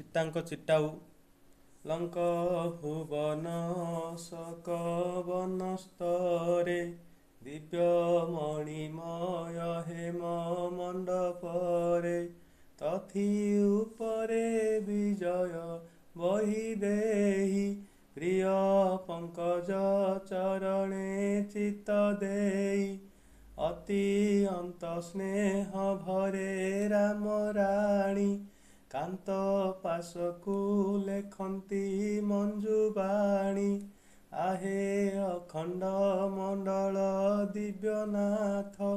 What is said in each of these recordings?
ସୀତାଙ୍କ ଚିଟାଉ। ଲଙ୍କ ଭୁବନ ଶୋକ ବନସ୍ତରେ, ଦିବ୍ୟ ମଣିମୟ ହେମ ମଣ୍ଡପରେ, ତଥି ଉପରେ ବିଜୟ ବହିଦେହି, ପ୍ରିୟ ପଙ୍କଜ ଚରଣେ ଚିତ୍ତ ଦେଇ। ଅତି ଅନ୍ତ ସ୍ନେହ ଭରେ ରାମ ରାଣୀ, କାନ୍ତ ପାଶକୁ ଲେଖନ୍ତି ମଞ୍ଜୁବାଣୀ। ଆହେ ଅଖଣ୍ଡ ମଣ୍ଡଳ ଦିବ୍ୟନାଥ,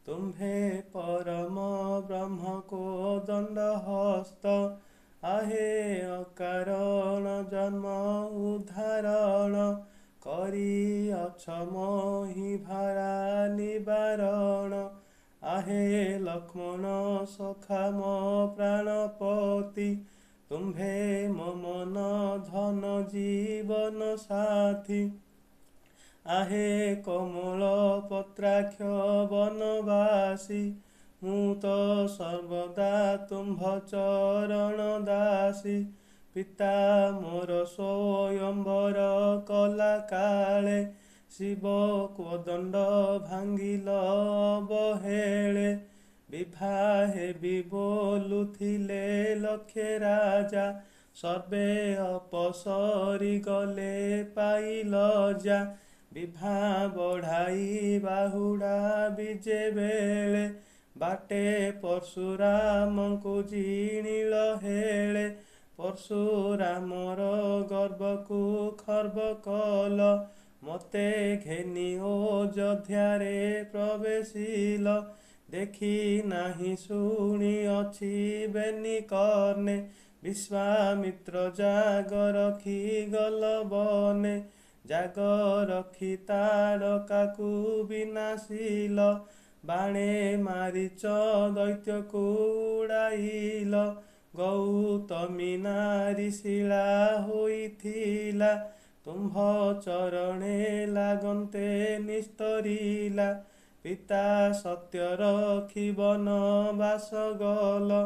ତୁମ୍ଭେ ପରମ ବ୍ରହ୍ମ କୋଦଣ୍ଡ ହସ୍ତ। ଆହେ ଅକାରଣ ଜନ୍ମ ଉଦ୍ଧାରଣ, କରିଅଛ ମୋହି ଭାରା ନିବାରଣ। ଆହେ ଲକ୍ଷ୍ମଣ ସଖା ମୋ ପ୍ରାଣପତି, ତୁମ୍ଭେ ମୋ ମନ ଧନ ଜୀବନ ସାଥୀ। ଆହେ କୋମଳ ପତ୍ରାକ୍ଷ ବନବାସୀ, ମୁଁ ତ ସର୍ବଦା ତୁମ୍ଭ ଚରଣ ଦାସୀ। ପିତା ମୋର ସ୍ୱୟଂବର କଲା କାଳେ, ଶିବ କୋଦଣ୍ଡ ଭାଙ୍ଗିଲ ଅବହେଳେ। ବିଭା ହେବି ବୋଲୁଥିଲେ ଲକ୍ଷେ ରାଜା, ସର୍ବେ ଅପସରି ଗଲେ ପାଇ ଲଜ୍ଜା। ବିଭା ବଢ଼ାଇ ବାହୁଡ଼ା ବିଜେ ବେଳେ, ବାଟେ ପରଶୁରାମଙ୍କୁ ଜିଣିଳ ହେଳେ। ପରଶୁରାମର ଗର୍ବକୁ ଖର୍ବ କଲ, ମୋତେ ଘେନି ଅଯୋଧ୍ୟାରେ ପ୍ରବେଶିଲ। ଦେଖି ନାହିଁ ଶୁଣିଅଛି ବେନି କର୍ଣ୍ଣେ, ବିଶ୍ୱାମିତ୍ର ଯାଗ ରଖି ଗଲ ବନେ। ଯାଗ ରଖି ତାଡ଼କାକୁ ବିନାଶିଲ, ବାଣେ ମାରିଚ ଦୈତ୍ୟକୁ ଉଡ଼ାଇଲ। ଗୌତମୀ ନାରୀ ଶିଳା ହୋଇଥିଲା, ତୁମ୍ଭ ଚରଣେ ଲାଗନ୍ତେ ନିସ୍ତରିଲା। ପିତା ସତ୍ୟ ରଖି ବନବାସ ଗଲ,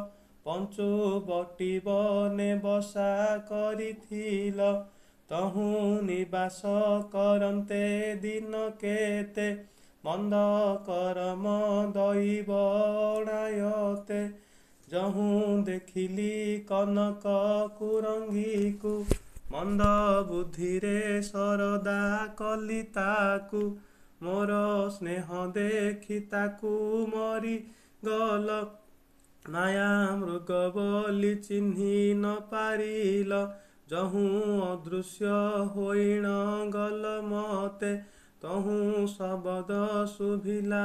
ପଞ୍ଚୁବଟୀ ବନେ ବସା କରିଥିଲ। ତହୁଁ ନିବାସ କରନ୍ତେ ଦିନ କେତେ, ମନ୍ଦ କରମ ଦଇବ ଅଣାୟତେ। ଯହୁଁ ଦେଖିଲି କନକ କୁରଙ୍ଗୀକୁ, ମନ୍ଦ ବୁଦ୍ଧିରେ ଶରଦା କଲି ତାକୁ। ମୋର ସ୍ନେହ ଦେଖି ତାକୁ ମରି ଗଲ, ମାୟା ମୃଗ ବୋଲି ଚିହ୍ନି ନ ପାରିଲ। ଯହୁଁ ଅଦୃଶ୍ୟ ହୋଇଣ ଗଲ ମତେ, ତହୁଁ ଶବଦ ଶୁଭିଲା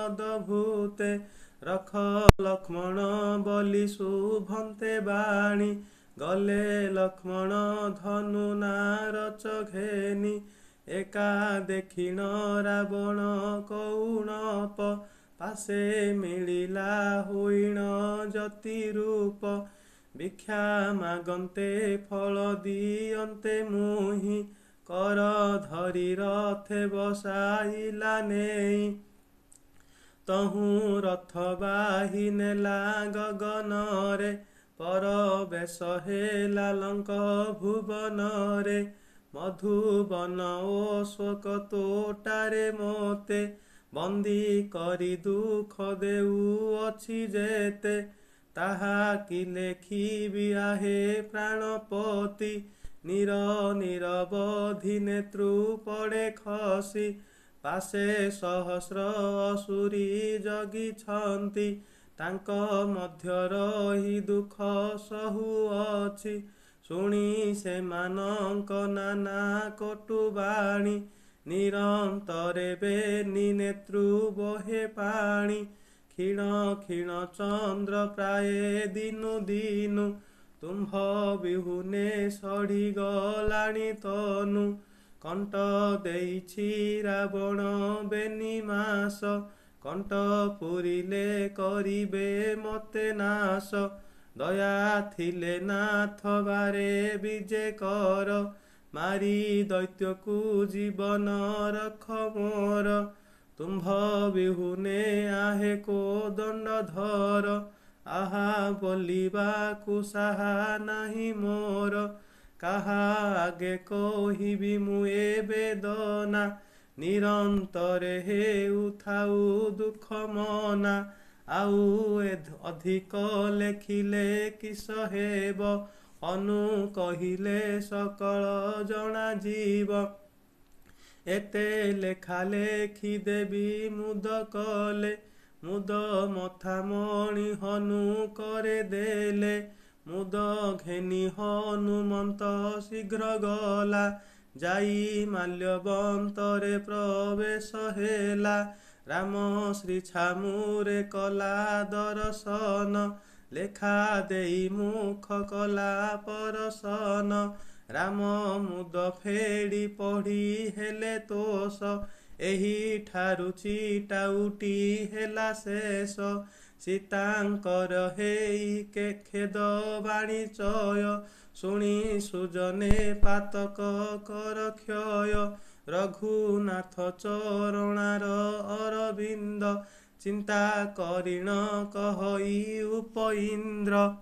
ଅଦଭୁତେ। ରଖ ଲକ୍ଷ୍ମଣ ବୋଲି ଶୁଭନ୍ତେ ବାଣୀ, ଗଲେ ଲକ୍ଷ୍ମଣ ଧନୁ ନାରଚ ଘେନି। ଏକା ଦେଖିଣ ରାବଣ କଉଣପ, ପାଶେ ମିଳିଲା ହୋଇଣ ଯତି ରୂପ। ଭିକ୍ଷା ମାଗନ୍ତେ ଫଳ ଦିଅନ୍ତେ ମୁହିଁ, କର ଧରି ରଥେ ବସାଇଲା ନେଇ। ତହୁଁ ରଥ ବାହି ନେଲା ଗଗନରେ, ପରବେଶ ହେଲା ଲଙ୍କ ଭୁବନରେ। ମଧୁବନ ଅଶୋକ ତୋଟାରେ ମୋତେ, ବନ୍ଦୀ କରି ଦୁଃଖ ଦେଉଅଛି ଯେତେ। ତାହା କି ଲେଖିବି ଆହେ ପ୍ରାଣପତି, ନୀର ନିରବଧି ନେତ୍ରୁ ପଡ଼େ ଖସି। ପାଶେ ସହସ୍ର ଅସୁରୀ ଜଗିଛନ୍ତି, ତାଙ୍କ ମଧ୍ୟ ରହି ଦୁଃଖ ସହୁଅଛି। ଶୁଣି ସେମାନଙ୍କ ନାନା କଟୁବାଣୀ, ନିରନ୍ତରେ ବେନି ନେତ୍ରୁ ବହେ ପାଣି। କ୍ଷୀଣ କ୍ଷୀଣ ଚନ୍ଦ୍ର ପ୍ରାୟେ ଦିନୁ ଦିନୁ, ତୁମ୍ଭ ବିହୁନେ ସଢ଼ିଗଲାଣି ତନୁ। କଣ୍ଟ ଦେଇଛି ରାବଣ ବେନି ମାସ, କଣ୍ଟ ପୂରିଲେ କରିବେ ମୋତେ ନାଶ। ଦୟା ଥିଲେ ନାଥ ବାରେ ବିଜେ କର, ମାରି ଦୈତ୍ୟକୁ ଜୀବନ ରଖ ମୋର। ତୁମ୍ଭ ବିହୁନେ ଆହେ କୋଦଣ୍ଡଧର, ଆହା ବୋଲିବାକୁ ସାହା ନାହିଁ ମୋର, କାହା ଆଗେ କହିବି ମୁଁ ଏ ବେଦନା। ନିରନ୍ତରେ ହେଉଥାଉ ଦୁଃଖ ମନା, ଆଉ ଅଧିକ ଲେଖିଲେ କିସ ହେବ। ହନୁ କହିଲେ ସକଳ ଜଣାଯିବ, ଏତେ ଲେଖା ଲେଖି ଦେବି ମୁଦ କଲେ। ମୁଦ ମଥାମଣି ହନୁ କରେ ଦେଲେ, ମୁଦ ଘେନି ହନୁମନ୍ତ ଶୀଘ୍ର ଗଲା। ଯାଇ ମାଲ୍ୟବନ୍ତରେ ପ୍ରବେଶ ହେଲା, ରାମ ଶ୍ରୀ ଛାମୁରେ କଲା ଦରଶନ। ଲେଖା ଦେଇ ମୁଖ କଲା ପରଶନ, ରାମ ମୁଦ ଫେଡ଼ି ପଢ଼ି ହେଲେ ତୋଷ। ଏହିଠାରୁ ଚିଟାଉଟି ହେଲା ଶେଷ। ସୀତାଙ୍କର ହେଇ ଖେଦ ବାଣୀ ଚୟ, ଶୁଣି ସୁଜନେ ପାତକ କର କ୍ଷୟ। ରଘୁନାଥ ଚରଣାର ଅରବିନ୍ଦ, ଚିନ୍ତା କରିଣ କହଇ ଉପଇନ୍ଦ୍ର।